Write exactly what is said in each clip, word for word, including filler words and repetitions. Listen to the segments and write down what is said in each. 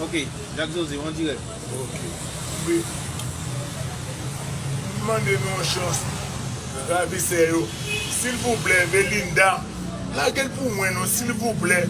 Ok, Jack José, an dirèk. Ok. Wi. M mande nou yon chans. Ravisè yo. Silvouplè, Belinda. Lage l pou mwen non, silvouplè.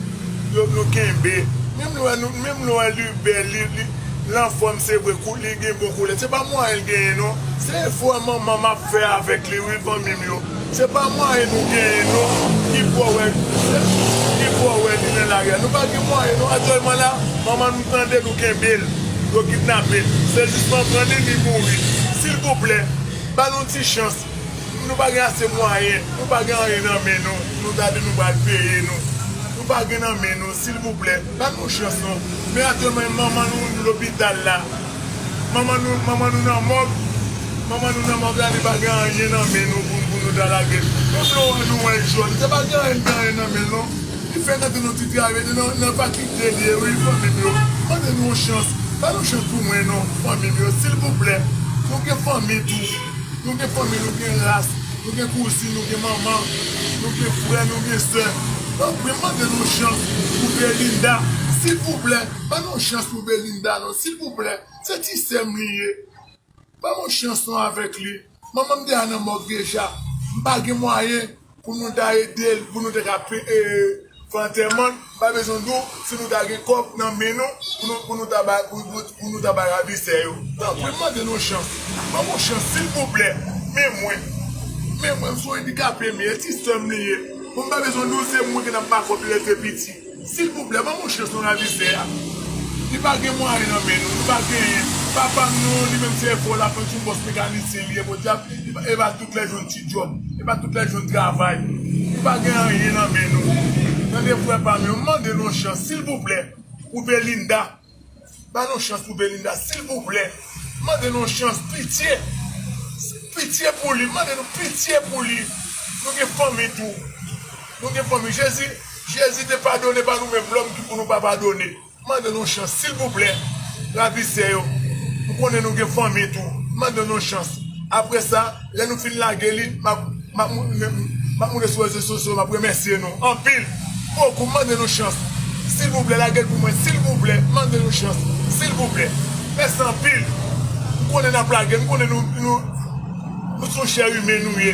Yo nou kenbe. Menm lè nou, menm lè li bèl, li, li, l anfòm, se vre, kou li gen bon koulè. Se pa mwayen l genyen non. Se efò manman m ap fè avèk li, wi, fanmi m yo. Se pa mwayen nou genyen non. Ki fè w wè, ki fè w wè li nan lari a. Nou pa gen mwayen non. Aktyèlman la, manman nou tande nou kenbe l. Yo kidnape l. Se jis manman li, li mouri. Silvouplè, ba nou ti chans. Nou pa gen ase mwayen. Nou pa gen anyen nan men nou. Nou ta di nou pral peye nou. Nou pa gen nan men nou. Silvouplè, ba nou chans non. Men aktyèlman, manman nou lopital la. Manman nou, manman nou nan mòg. Manman nou nan mòg la, li pa gen anyen nan men nou pou, pou nou ta lage l. Menm lè w wè nou wè l jòn, se pa gen anyen, gen anyen nan men l non. Li fè nan tèt nou ti travay, nan, nan fakite li ye, wi, fanmi m yo. Mande nou yon chans. Ba nou chans pou mwen non, fanmi m yo, silvouplè. Nou gen fanmi tou. Nou gen fanmi, nou gen ras. Nou gen kouzin, nou gen manman. Nou gen frè, nou gen sè. Tanpri, mande nou chans pou Belinda. Silvouplè, ba nou chans pou Belinda non, silvouplè. Se ti sè m li ye. Ban m yon chans non avèk li. Manman m deja nan mòg deja. M pa gen mwayen pou nou ta ede l, pou nou te ka pe, e, fè antèman l. M pa bezwen di w si nou ta gen kòb nan men nou, pou nou, pou nou ta bay, pou, pou, pou nou ta bay ravisè yo. Tanpri, m mande nou yon chans. Ban m yon chans, silvouplè. Men mwen. Men mwen, m se yon andikape m ye, ti sè m li ye. Bon, m pa bezwen di w se mwen ki t ap ba kòb li lè l te piti. Silvouplè, ban m yon chans non ravisè a. Li pa gen mwayen nan men nou, nou pa genyen. Papa m non, li menm se efò l ap fè, se yon bòs mekanisyen li ye, podyab, e pa, e pa tout lè jwenn ti djòb, e pa tout lè jwenn travay. Nou pa gen anyen nan men nou. Tande frè pa m yo, m mande nou yon chans, silvouplè, pou Belinda. Ba nou chans pou Belinda, silvouplè. Mande nou chans, pitye. Pitye pou li, mande nou pitye pou li. Nou gen fanmi tou. Nou gen fanmi. Jezi, Jezi te padone, pa nou menm lòm ki pou nou pa padone. Mande nou chans, silvouplè. Ravisè yo. M konnen nou gen fanmi tou. Mande nou chans. Apre sa, lè nou fin lage li, m ap, m ap mou-, m ap moute sou rezo sosyo, m ap remèsye nou anpil. Bokou, m mande nou chans. Silvouplè, lage l pou mwen, silvouplè, m mande nou chans, silvouplè. Mèsi anpil. M konnen n ap lage, m konnen nou, nou, nou se yon chè imen nou ye.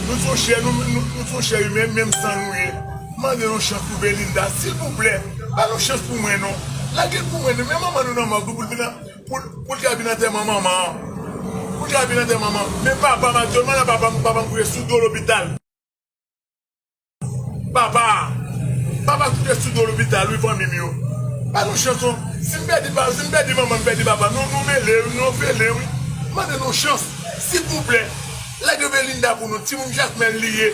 Nou se yon chè, nou, nou, nou se yon chè imen, menm san nou ye. M mande nou chans pou Belinda, silvouplè. Ba nou chans pou mwen non. Lage l pou mwen non, men manman nou nan mòg pou l vin pou, pou l ka vin antèman manman an. Pou l ka vin antèman manman. Men papa m aktyèlman la, papa m, papa m kouche sou do lopital. Papa, papa kouche sou do lopital, wi, fanmi m yo. Ba nou chans non. Si m pèdi pa, si m pèdi manman, m pèdi papa, nou, nou mele, wi, nou fele, wi. Mande nou chans, silvouplè. Lage Belinda pou nou. Timoun Jakmèl li ye.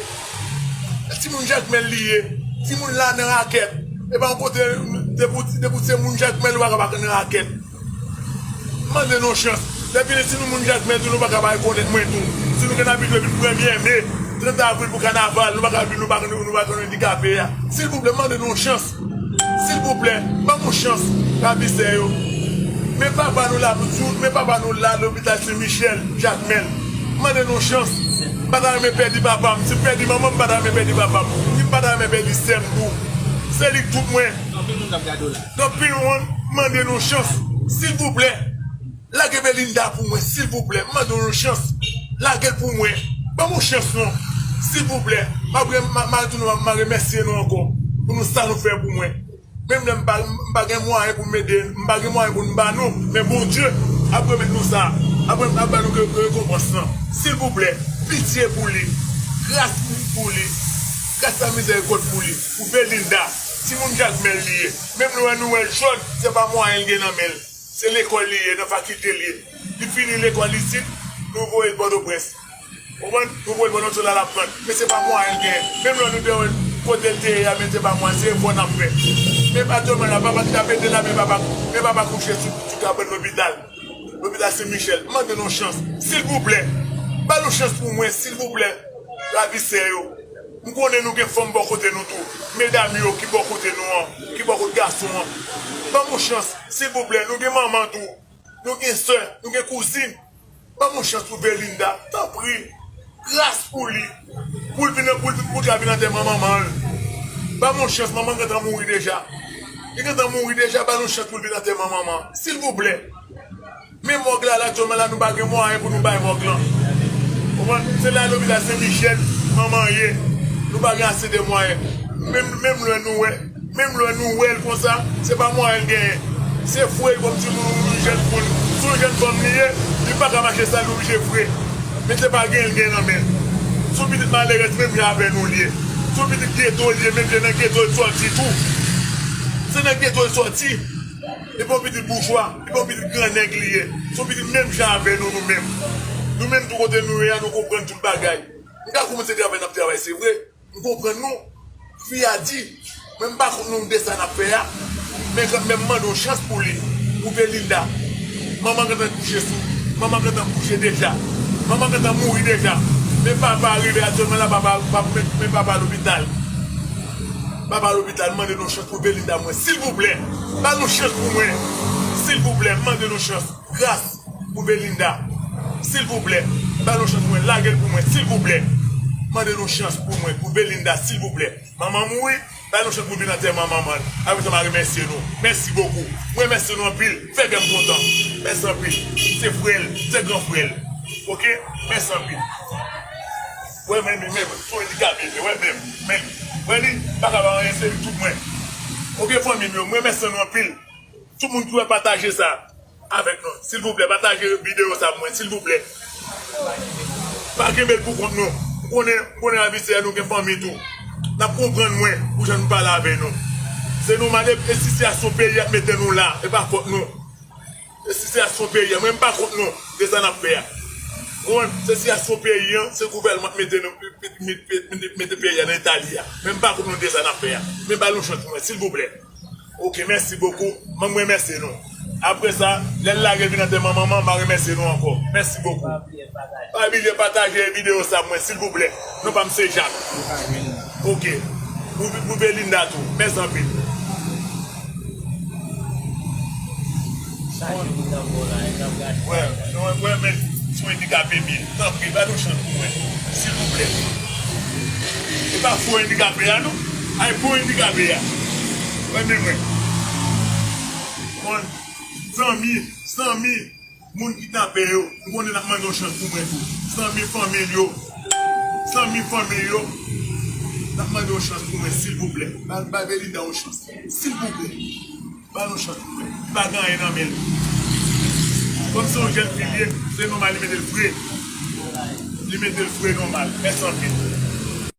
Timoun Jakmèl li ye. Timoun la nan rakèt. E pa yon kote, depi, depi se moun Jakmèl, ou pa ka pa nan rakèt. Mande nou chans. Lè vini, si nou moun Jakmèl tou, nou pa ka pa rekonèt mwen tou. Si nou gen abitye vin premye me, trant avril pou kanaval, nou pa ka vin, nou pa, nou pa konn andikape a. Silvouplè, mande nou chans. Silvouplè, ban m yon chans, ravisè yo. Men papa nou la, men papa nou la, lopital Sen Michèl, Jakmèl. Mande nou chans. M pa ta renmen pèdi papa m. Si m pèdi manman m, m pa ta renmen pèdi papa m. Ni m pa ta renmen pèdi sè m tou. Se li k tout mwen. Anpil moun k ap gade w la. Anpil moun, mande nou chans, silvouplè. Lage Belinda pou mwen, silvouplè. M mande nou chans. Lage l pou mwen. Ban m yon chans non. Silvouplè. M ap re-, m a, m a, m a remèsye nou ankò pou nou sa nou fè pou mwen. Menm lè m pa, m pa gen mwayen pou m ede, m pa gen mwayen pou m ba nou, men Bondye ap remèt nou sa. Ap, ap ba nou re-, rekonpans lan. Silvouplè, pitye pou li. Gras pou, pou li. Gras a mizèrikòd pou li. Pou Belinda. Timoun Jakmèl li ye. Menm lè nou wè l jòn, se pa mwayen l gen nan men l. Se lekòl li ye, nan fakilte l ye. Li fini lekòl isit, nou voye l Pòtoprens. Konprann? Nou voye l Pòtoprens la, l aprann. Men se pa mwayen l genyen. Menm lè nou te wè l kote l te ye a, men se pa mwayen, se efò n ap fè. Men pa sèlman la, papa ki t ap ede l la, men papa, men papa kouche sou, sou kabann lopital. Lopital Sen Michèl. Mande nou chans. Silvouplè. Ba nou chans pou mwen, silvouplè. Ravisè yo. M konnen nou gen fanm bò kote nou tou. Medam yo ki bò kote nou an, ki bò kote gason an. Ban m yon chans, silvouplè. Nou gen manman tou. Nou gen sè, nou gen kouzin. Ban m yon chans pou Belinda. Tanpri. Gras pou li. Pou l vin, pou l, pou l ka vin antèman manman l. Ban m yon chans, manman l gentan mouri deja. Li gentan mouri deja, ba nou chans pou l vin antèman manman. Silvouplè. Men mòg la, la, aktyèlman la, nou pa gen mwayen pou nou bay mòg lan. Konprann? Se la lopital Sen Michèl manman ye. Nou pa gen ase de mwayen. Menm, menm lè nou wè, menm lè nou wè l konsa, se pa mwayen l genyen. Se fre l kòm timoun, yon jèn moun. Se yon jèn fanm li ye, li pa ka mache sal, li oblije fre. Men se pa gen l gen nan men l. Se yon pitit malerèz menm jan avè nou l ye. Se yon pitit geto l ye, menm jan nan geto l sòti tou. Se nan geto l sòti. Li pa yon pitit boujwa, li pa yon pitit gran nèg li ye. Se yon pitit menm jan avè nou, nou menm. Nou menm tou kote nou ye a, nou konprann tout bagay. Nou ka kòmanse travay, n ap travay, se vre. M konprann nou. Fi a di, mwen m pa kont nou de sa n ap fè a, men kanmenm mande yon chans pou li, pou Belinda. Manman gentan kouche sou, manman gentan kouche deja. Manman gentan mouri deja. Men papa rive aktyèlman la, papa, papa, men, men papa lopital. Papa lopital, mande nou chans pou Belinda mwen, silvouplè. Ba nou chans pou mwen, silvouplè, mande nou chans. Gras pou Belinda. Silvouplè, ba nou chans pou mwen. Lage l pou mwen, silvouplè. Mande nou chans pou mwen, pou Belinda, silvouplè. Manman mouri, ba nou chans pou vin antèman manman l. Apre sa, m a remèsye nou. Mèsi bokou. Mwen remèsye nou anpil. Fè kè m kontan. Mèsi anpil. Se frè l, se gran frè l. Oke? Mèsi anpil. Wè, men, men, men, se yon andikape, men, wè, men, men, wè, li pa ka pa anyen, se li tout mwen. Oke, fanmi m yo, mwen remèsye nou anpil. Tout moun ki wè, pataje sa avèk nou. Silvouplè, pataje videyo sa pou mwen, silvouplè. Pa kenbe l pou kont nou. M konnen, m konnen avèsè a nou gen fanmi tou. N ap konprann mwen pou jan nou pale avè nou. Se nòmal, e, e sitiyasyon peyi a k mete nou la, e pa fòt nou. E sitiyasyon peyi a, mwen m pa kont nou de sa n ap fè a. Ou konprann? Se sitiyasyon peyi a, se gouvènman k mete nou, mete, mete, mete peyi a nan eta li a. Mwen m pa kont nou de sa n ap fè a. Men ba nou chans pou mwen, silvouplè. Oke, mèsi bokou. Mwen, mwen remèsye nou. Apre sa, lè l lage vin antèman manman, m a remèsye nou ankò. Mèsi bokou. Pa bliye pataje videyo sa pou mwen, silvouplè. Non pa m se Jak. Oke. Pou, pou Belinda tou. Mèsi anpil. Wè, wè, wè, men, sou andikape byen. Tanpri, ba nou chans pou mwen. Silvouplè. E pa fo andikape a, non. Ay, bon andikape a. Wè, men mwen. Bon, zanmi, zanmi, moun ki t apè yo, m konnen n ap mande yon chans pou mwen tou. Zanmi fanmi l yo. Zanmi fanmi l yo. N ap mande yon chans pou mwen, silvouplè. Ba, ba Belinda yon chans. Silvouplè. Ba nou chans pou mwen. Li pa gen anyen nan men l. Kòm se yon jèn fi l ye, se nòmal li mete l fre. Li mete l fre nòmal. Mèsi anpil.